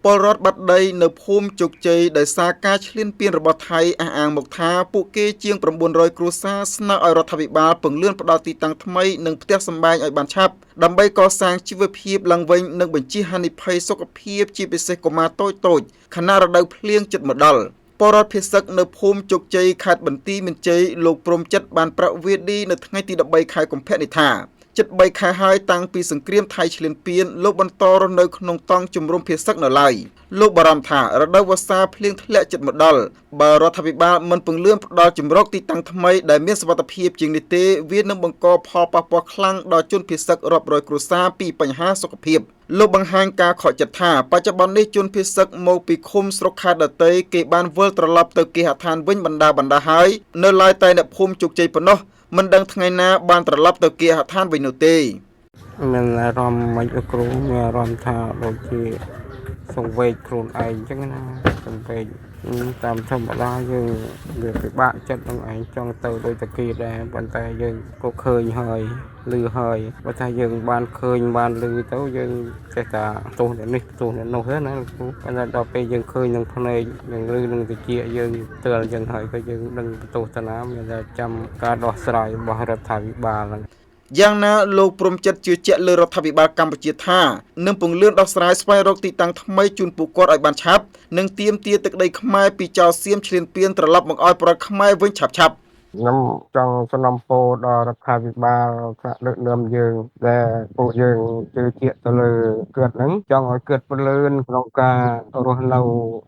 ពលរដ្ឋបាត់ដីនៅភូមិជោគជ័យដោយសារការឈ្លានពានរបស់ថៃអះអាងមកថាពួកគេជាង900គ្រួសារស្នើឲ្យរដ្ឋាភិបាលពន្លឿនផ្ដល់ទីតាំងថ្មីនិងផ្ទះសម្បែងឲ្យបានឆាប់ដើម្បីកសាងជីវភាពឡើងវិញនិងបញ្ចៀសហានិភ័យសុខភាពជាពិសេសកុមារតូចៗខណៈរដូវភ្លៀងជិតមកដល់ពលរដ្ឋភេសឹកនៅភូមិជោគជ័យខេត្តបន្ទាយមានជ័យលោកព្រំចិត្តបានប្រាប់វាឌីនៅថ្ងៃទី13ខែកុម្ភៈនេះថាជិត3ខែហើយតាំងពីសង្គ្រាមថៃឈ្លានពានលោកបន្តរស់នៅក្នុងតង់ជំរំភេសឹកនៅឡើយលោកបារម្ភថារដូវវស្សាភ្លៀងធ្លាក់ជិតមកដល់បើរដ្ឋាភិបាលមិនពន្លឿនផ្ដល់ជំរកទីតាំងថ្មីដែលមានសុវត្ថិភាពជាងនេះទេវានឹងបង្កផលប៉ះពាល់ខ្លាំងដល់ជនភៀសសឹករាប់រយគ្រួសារពីបញ្ហាសុខភាពលោកបង្ហាញការខកចិត្តថាបច្ចុប្បន្ននេះជនភៀសសឹកមកពីឃុំស្រុកខេត្តដទៃគេបានវិលត្រឡប់ទៅគេហដ្ឋានវិញបណ្ដាបណ្ដាហើយនៅឡើយតែអ្នកភូមិជោគជ័យប៉ុណ្ណោះមិនដឹងថ្ងៃណាបានត្រឡប់ទៅគេហដ្ឋានវិញនោះទេ មានអារម្មណ៍មិនលោកគ្រូមានអារម្មណ៍ថាដូចជាសង្វេគខ្លួនឯងអញ្ចឹងណាសង្វេគតាមធម្មតាយើងវាពិបាកចិត្តនឹងឯងចង់ទៅដូចតាគីដែរប៉ុន្តែយើងក៏ឃើញហើយឮហើយបើថាយើងបានឃើញបានឮទៅយើងចេះតែទោសអ្នកនេះទោសអ្នកនោះទេណាលោកគ្រូប៉ុន្តែដល់ពេលយើងឃើញនឹងភ្នែកនឹងឮនឹងតិចយើងទល់ចឹងហើយក៏យើងដឹងបន្ទោសតាណាមានតែចាំការដោះស្រាយរបស់រដ្ឋាភិបាលហ្នឹង យ៉ាងណាលោកព្រំចិត្តជឿជាក់លើរដ្ឋាភិបាលកម្ពុជាថានឹងពន្លឿនដោះស្រាយស្វែងរកទីតាំងថ្មីជូនពួកគាត់ឲ្យបានឆាប់និងទាមទារទឹកដីខ្មែរពីចៅសៀមឈ្លានពានត្រឡប់មកឲ្យប្រជាខ្មែរវិញឆាប់ៗ ខ្ញុំចង់សំណពរដល់រដ្ឋាភិបាលថ្នាក់ដឹកនាំយើងដែលពួកយើងជឿជាក់ទៅលើគាត់ហ្នឹងចង់ឲ្យគាត់ពលឿនក្នុងការរស់នៅ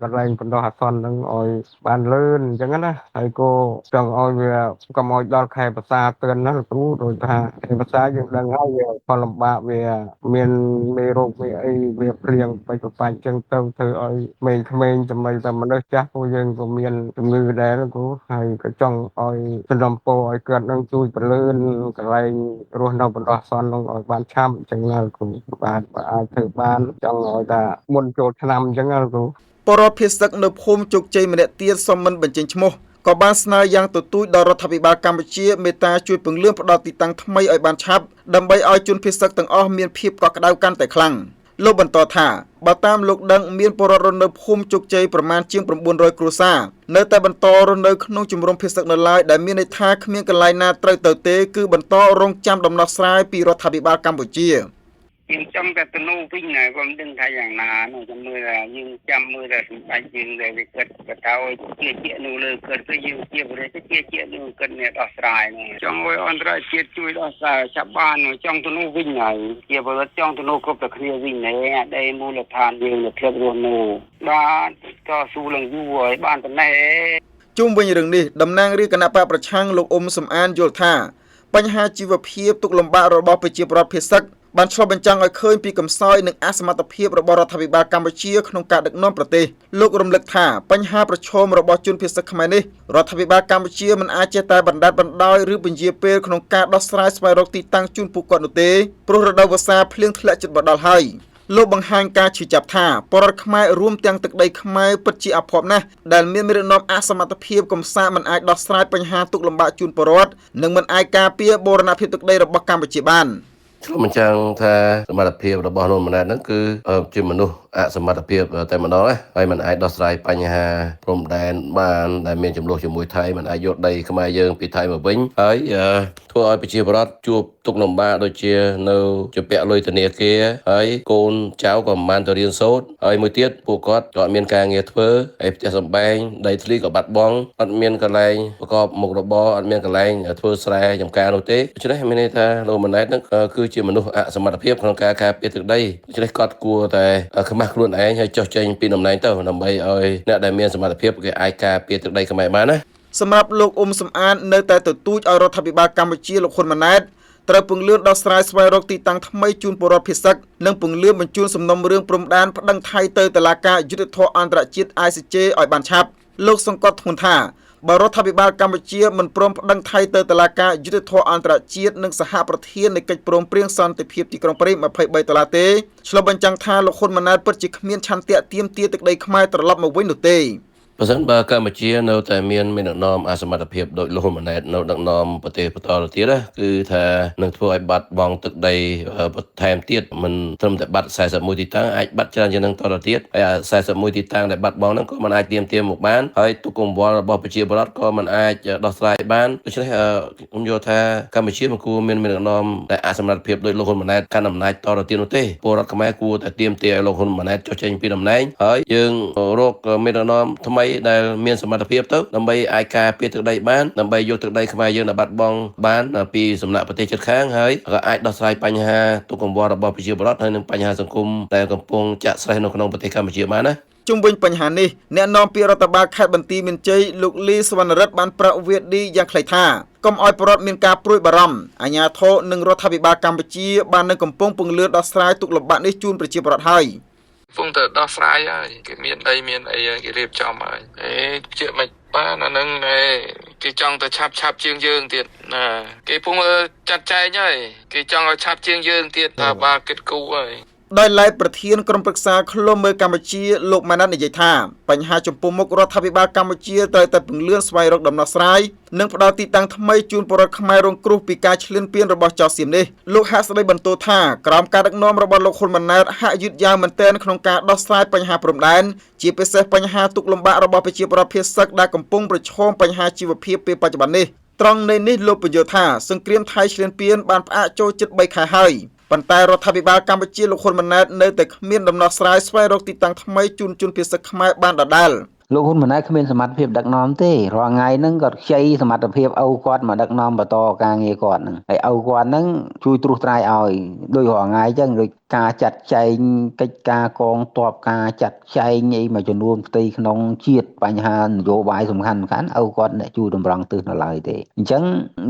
កន្លែងបណ្ដោះអាសន្នហ្នឹងឲ្យបានលឿនអញ្ចឹងណាហើយក៏ចង់ឲ្យវាកុំឲ្យដល់ខែប្រសាទឿនណាលោកគ្រូដោយថាខែប្រសាយើងដឹងហើយវាផលលំបាកវាមានមេរោគមេអីវាព្រៀងបិចបាញ់អញ្ចឹងទៅធ្វើឲ្យក្មេងៗចំណីតែមនុស្សចាស់ពួកយើងក៏មានជំងឺដែរលោកគ្រូហើយក៏ចង់ឲ្យសំណពរឲ្យគាត់នឹងជួយពលឿនកន្លែងរស់នៅបណ្ដោះអាសន្ននឹងឲ្យបានឆាប់អញ្ចឹងណាលោកគ្រូបាទបើអាចធ្វើបានចង់ឲ្យថាមុនចូលឆ្នាំអញ្ចឹងណាលោកគ្រូ ពលរដ្ឋភៀសសឹកនៅភូមិជោគជ័យម្នាក់ទៀតសុំមិនបញ្ចេញឈ្មោះក៏បានស្នើយ៉ាងទទូចដល់រដ្ឋាភិបាលកម្ពុជាមេត្តាជួយពន្លឿនផ្ដល់ទីតាំងថ្មីឲ្យបានឆាប់ដើម្បីឲ្យជនភៀសសឹកទាំងអស់មានភាពកក់ក្ដៅកាន់តែខ្លាំងលោកបន្តថាបើតាមលោកដឹងមានពលរដ្ឋរស់នៅភូមិជោគជ័យប្រមាណជាង900គ្រួសារនៅតែបន្តរស់នៅក្នុងជំរំភៀសសឹកនៅឡើយដែលមានន័យថាគ្មានកន្លែងណាត្រូវទៅទេគឺបន្តរងចាំដំណោះស្រាយពីរដ្ឋាភិបាលកម្ពុជា យើងចង់តែទៅនោះវិញណាគាត់មិនដឹងថាយ៉ាងណានោះចាំមើលថាយើងចាំមើលតែសម្ដេចយើងដែលវាគិតបតោជាជានោះលើគិតទៅយើងជាប្រទេសជាជានោះគិតអ្នកដោះស្រាយនោះចង់ឲ្យអន្តរជាតិជួយដោះស្រាយចាប់បានចង់ទៅនោះវិញហើយជាពលរដ្ឋចង់ទៅនោះគ្រប់តែគ្នាវិញណែអាដីមូលដ្ឋានយើងនៅភាពរស់នៅបាទតស៊ូឡើងយូរហើយបានប៉ុណ្ណេះ ជុំវិញរឿងនេះតំណាងរាជគណៈបកប្រឆាំងលោកអ៊ុំសំអានយល់ថាបញ្ហាជីវភាពទុក្ខលំបាករបស់ប្រជាពលរដ្ឋភៀសសឹកបានឆ្លុះបញ្ចាំងឲ្យឃើញពីកំសោយនិងអសមត្ថភាពរបស់រដ្ឋាភិបាលកម្ពុជាក្នុងការដឹកនាំប្រទេសលោករំលឹកថាបញ្ហាប្រឈមរបស់ជនភៀសសឹកខ្មែរនេះរដ្ឋាភិបាលកម្ពុជាមិនអាចចេះតែបណ្ដាច់បណ្ដោយឬពន្យាពេលក្នុងការដោះស្រាយស្វែងរកទីតាំងជូនពួកគាត់នោះទេព្រោះរដូវវស្សាភ្លៀងធ្លាក់ជិតមកដល់ហើយលោកបង្ហាញការឈឺចាប់ថាពលរដ្ឋខ្មែររួមទាំងទឹកដីខ្មែរពិតជាអភ័ព្វណាស់ដែលមានមេដឹកនាំអសមត្ថភាពកំសាកមិនអាចដោះស្រាយបញ្ហាទុក្ខលំបាកជូនពលរដ្ឋនិងមិនអាចការពារបូរណភាពទឹកដីរបស់កម្ពុជាបាន ឆ្លុះបញ្ចាំងថាសមត្ថភាពរបស់លោកម៉ាណែតហ្នឹងគឺជាមនុស្សអសមត្ថភាពតែម្ដងណាហើយมันអាចដោះស្រាយបញ្ហាព្រំដែនបានដែលមានចំនួនជាមួយថៃมันអាចយកដីខ្មែរយើងពីថៃមកវិញហើយធ្វើឲ្យប្រជាពលរដ្ឋជួបទុក្ខលំបាកដូចជានៅជំពាក់លុយធនាគារហើយកូនចៅក៏មិនបានទៅរៀនសូត្រហើយមួយទៀតពួកគាត់ក៏អត់មានការងារធ្វើហើយផ្ទះសម្បែងដីធ្លីក៏បាត់បង់អត់មានកន្លែងប្រកបមុខរបរអត់មានកន្លែងធ្វើស្រែចម្ការនោះទេដូច្នេះមានន័យថាលោកម៉ាណែតហ្នឹងគឺជាមនុស្សអសមត្ថភាពក្នុងការការពារទឹកដីដូច្នេះគាត់គួរតែខ្មាស់ខ្លួនឯងហើយចុះចេញពីតំណែងទៅដើម្បីឲ្យអ្នកដែលមានសមត្ថភាពគេអាចការពារទឹកដីខ្មែរបានណា សម្រាប់លោកអ៊ុំសំអាននៅតែទទូចឲ្យរដ្ឋាភិបាលកម្ពុជាលោកហ៊ុនម៉ាណែតត្រូវពង្លឿនដោះស្រាយស្វែងរកទីតាំងថ្មីជូនពលរដ្ឋភៀសសឹកនិងពង្លឿនបញ្ជូនសំណុំរឿងព្រំដែនប្តឹងថៃទៅតុលាការយុត្តិធម៌អន្តរជាតិ ICJ ឲ្យបានឆាប់លោកសង្កត់ធ្ងន់ថាបើរដ្ឋាភិបាលកម្ពុជាមិនព្រមប្តឹងថៃទៅតុលាការយុត្តិធម៌អន្តរជាតិនិងសហប្រធាននៃកិច្ចព្រមព្រៀងសន្តិភាពទីក្រុងប៉ារីស23ដុល្លារទេឆ្លុះបញ្ចាំងថាលោកហ៊ុនម៉ាណែតពិតជាគ្មានឆន្ទៈទាមទារទឹកដីខ្មែរត្រឡប់មកវិញនោះទេ។ ប្រសិនបើកម្ពុជានៅតែមានមេដឹកនាំអសមត្ថភាពដោយលោកហ៊ុនម៉ាណែតនៅដឹកនាំប្រទេសបន្តទៅទៀតណាគឺថានឹងធ្វើឲ្យបាត់បង់ទឹកដីបន្ថែមទៀតមិនត្រឹមតែបាត់41ទីតាំងអាចបាត់ច្រើនជាងនឹងតទៅទៀតហើយ41ទីតាំងដែលបាត់បង់ហ្នឹងក៏មិនអាចទៀមទាមកបានហើយទុកកង្វល់របស់ប្រជាពលរដ្ឋក៏មិនអាចដោះស្រាយបានដូច្នេះខ្ញុំយល់ថាកម្ពុជាមិនគួរមានមេដឹកនាំដែលអសមត្ថភាពដោយលោកហ៊ុនម៉ាណែតកាន់អំណាចតទៅទៀតនោះទេពលរដ្ឋខ្មែរគួរតែទៀមទាឲ្យលោកហ៊ុនម៉ាណែតចុះចេញពីតំណែងហើយយើងរកមេដឹកនាំថ្មីដែលមានសមត្ថភាពទៅដើម្បីអាចការពារទឹកដីបានដើម្បីយកទឹកដីខ្មែរយើងដែលបាត់បង់បានពីសំណាក់ប្រទេសជិតខាងហើយក៏អាចដោះស្រាយបញ្ហាទុក្ខកង្វល់របស់ប្រជាពលរដ្ឋហើយនិងបញ្ហាសង្គមដែលកំពុងចាក់ស្រេះនៅក្នុងប្រទេសកម្ពុជាបានណា ជុំវិញបញ្ហានេះអ្នកនាំពាក្យរដ្ឋបាលខេត្តបន្ទាយមានជ័យលោកលីសវណ្ណរិទ្ធបានប្រាប់វាឌីយ៉ាងខ្លីថាកុំឲ្យប្រជាពលរដ្ឋមានការព្រួយបារម្ភអាជ្ញាធរនិងរដ្ឋាភិបាលកម្ពុជាបាននឹងកំពុងពង្លឿនដោះស្រាយទុក្ខលំបាកនេះជូនប្រជាពលរដ្ឋហើយ កំពុងតែដោះស្រាយហើយគេមានដីមានអីហើយគេរៀបចំហើយអេជាមិនបានអាហ្នឹងឯគេចង់ទៅឆាប់ឆាប់ជាងយើងទៀតណាគេកំពុងចាត់ចែងហើយគេចង់ឲ្យឆាប់ជាងយើងទៀតថាបាទគិតគូរហើយ ដោយឡែកប្រធានក្រុមប្រឹក្សាឃ្លាំមើលកម្ពុជាលោកម៉ាណាត់និយាយថាបញ្ហាចំពោះមុខរដ្ឋាភិបាលកម្ពុជាត្រូវតែពន្លឿនស្វែងរកដំណោះស្រាយនិងផ្ដល់ទីតាំងថ្មីជូនពលរដ្ឋខ្មែររងគ្រោះពីការឈ្លានពានរបស់ចោរសៀមនេះលោកហាក់ស្ដីបន្ទោសថាក្រោមការដឹកនាំរបស់លោកហ៊ុនម៉ាណែតហាក់យឺតយ៉ាវមែនទែនក្នុងការដោះស្រាយបញ្ហាព្រំដែនជាពិសេសបញ្ហាទុក្ខលំបាករបស់ប្រជាពលរដ្ឋភៀសសឹកដែលកំពុងប្រឈមបញ្ហាជីវភាពពេលបច្ចុប្បន្ននេះត្រង់នៃនេះលោកបញ្យល់ថាសង្គ្រាមថៃឈ្លានពានបានផ្អាកចូលជិត3ខែហើយប៉ុន្តែរដ្ឋាភិបាលកម្ពុជាលោកហ៊ុនម៉ាណែតនៅតែគ្មានដំណោះស្រាយស្វែងរកទីតាំងថ្មីជូនជនភៀសសឹកខ្មែរបានដដែល លោកហ៊ុនម៉ាណែតគ្មានសមត្ថភាពដឹកនាំទេរាល់ថ្ងៃហ្នឹងគាត់ខ្ចីសមត្ថភាពឪគាត់មកដឹកនាំបន្តការងារគាត់ហ្នឹងហើយឪគាត់ហ្នឹងជួយត្រួសត្រាយឲ្យដូចរាល់ថ្ងៃអញ្ចឹងដូចការចាត់ចែងកិច្ចការកងទ័ពការចាត់ចែងអីមួយចំនួនផ្ទៃក្នុងជាតិបញ្ហានយោបាយសំខាន់សំខាន់ឪគាត់អ្នកជួយតម្រង់ទិសនៅឡើយទេអញ្ចឹង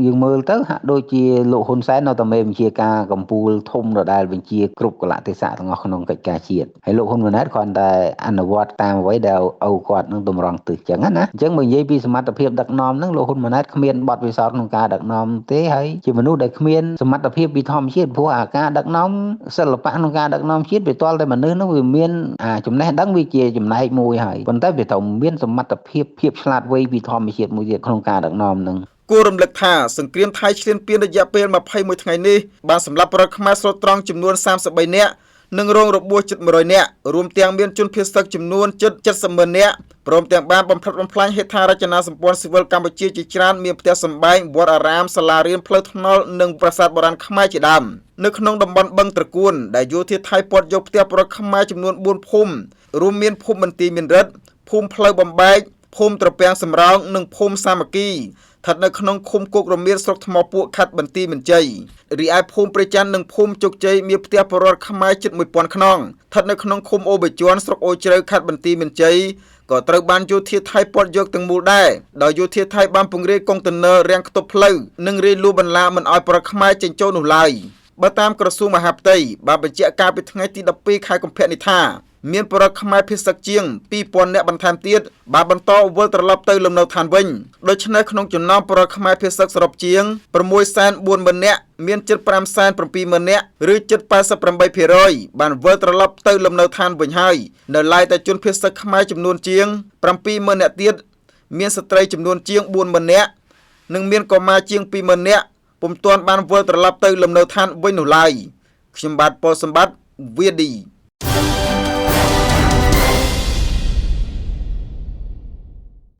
យើងមើលទៅហាក់ដូចជាលោកហ៊ុនសែននៅតែមេបញ្ជាការកម្ពុជាធំដដែលបញ្ជាគ្រប់កលៈទេសៈទាំងអស់ក្នុងកិច្ចការជាតិហើយលោកហ៊ុនម៉ាណែតគ្រាន់តែអនុវត្តតាមអ្វីដែលឪគាត់នឹងតម្រង់ទិសចឹងណាអញ្ចឹងបើនិយាយពីសមត្ថភាពដឹកនាំហ្នឹងលោកហ៊ុនម៉ាណែតគ្មានបទពិសោធន៍ក្នុងការដឹកនាំទេហើយជាមនុស្សដែលគ្មានសមត្ថភាពពីធម្មជាតិព្រោះអាការដឹកនាំសិល្បៈក្នុងការដឹកនាំជាតិវាទាល់តែមនុស្សហ្នឹងវាមានអាចំណេះដឹងវាជាចំណែកមួយហើយប៉ុន្តែវាត្រូវមានសមត្ថភាពភាពឆ្លាតវៃពីធម្មជាតិមួយទៀតក្នុងការដឹកនាំហ្នឹង គួររំលឹកថាសង្គ្រាមថៃឈ្លានពានរយៈពេល21ថ្ងៃនេះបានសម្លាប់ប្រជាពលរដ្ឋខ្មែរស្លូតត្រង់ចំនួន33នាក់និងរងរបួសជិត100នាក់រួមទាំងមានជនភៀសសឹកចំនួនជិត70ម៉ឺននាក់ព្រមទាំងបានបំផ្លិចបំផ្លាញហេដ្ឋារចនាសម្ព័ន្ធស៊ីវិលកម្ពុជាជាច្រើនមានផ្ទះសម្បែងវត្តអារាមសាលារៀនផ្លូវថ្នល់និងប្រាសាទបុរាណខ្មែរជាដើមនៅក្នុងតំបន់បឹងត្រកួនដែលយោធាថៃព័ទ្ធយកផ្ទះប្រជាពលរដ្ឋខ្មែរចំនួន4ភូមិរួមមានភូមិបន្ទាយមានរិទ្ធភូមិផ្លូវបំបែកភូមិត្រពាំងសំរោងនិងភូមិសាមគ្គីស្ថិតនៅក្នុងឃុំគោករមៀតស្រុកថ្មពួកខេត្តបន្ទាយមានជ័យរីឯភូមិព្រះច័ន្ទនិងភូមិជោគជ័យមានផ្ទះប្រជាពលរដ្ឋខ្មែរជិត1000ខ្នងស្ថិតនៅក្នុងឃុំអូបជន់ស្រុកអូជ្រៅខេត្តបន្ទាយមានជ័យក៏ត្រូវបានយោធាថៃព័ទ្ធយកទាំងមូលដែរដោយយោធាថៃបានពង្រាយកុងតឺន័ររាំងខ្ទប់ផ្លូវនិងរាយលួបន្លាមិនឲ្យប្រជាពលរដ្ឋខ្មែរចេញចូលនោះឡើយបើតាមក្រសួងមហាផ្ទៃបានបញ្ជាក់កាលពីថ្ងៃទី12ខែកុម្ភៈនេះថាមានប្រជាពលរដ្ឋខ្មែរភៀសសឹកជាង2000នាក់បន្ថែមទៀតបានបន្តវិលត្រឡប់ទៅលំនៅឋានវិញដូច្នេះក្នុងចំណោមប្រជាពលរដ្ឋខ្មែរភៀសសឹកសរុបជាង640,000នាក់មានជិត570,000នាក់ឬជិត88%បានវិលត្រឡប់ទៅលំនៅឋានវិញហើយនៅឡើយតែជនភៀសសឹកខ្មែរចំនួនជាង70,000នាក់ទៀតមានស្ត្រីចំនួនជាង40,000នាក់និងមានកុមារជាង20,000នាក់ពុំទាន់បានវិលត្រឡប់ទៅលំនៅឋានវិញនោះឡើយខ្ញុំបាទប៉ុលសម្បត្តិវាឌី។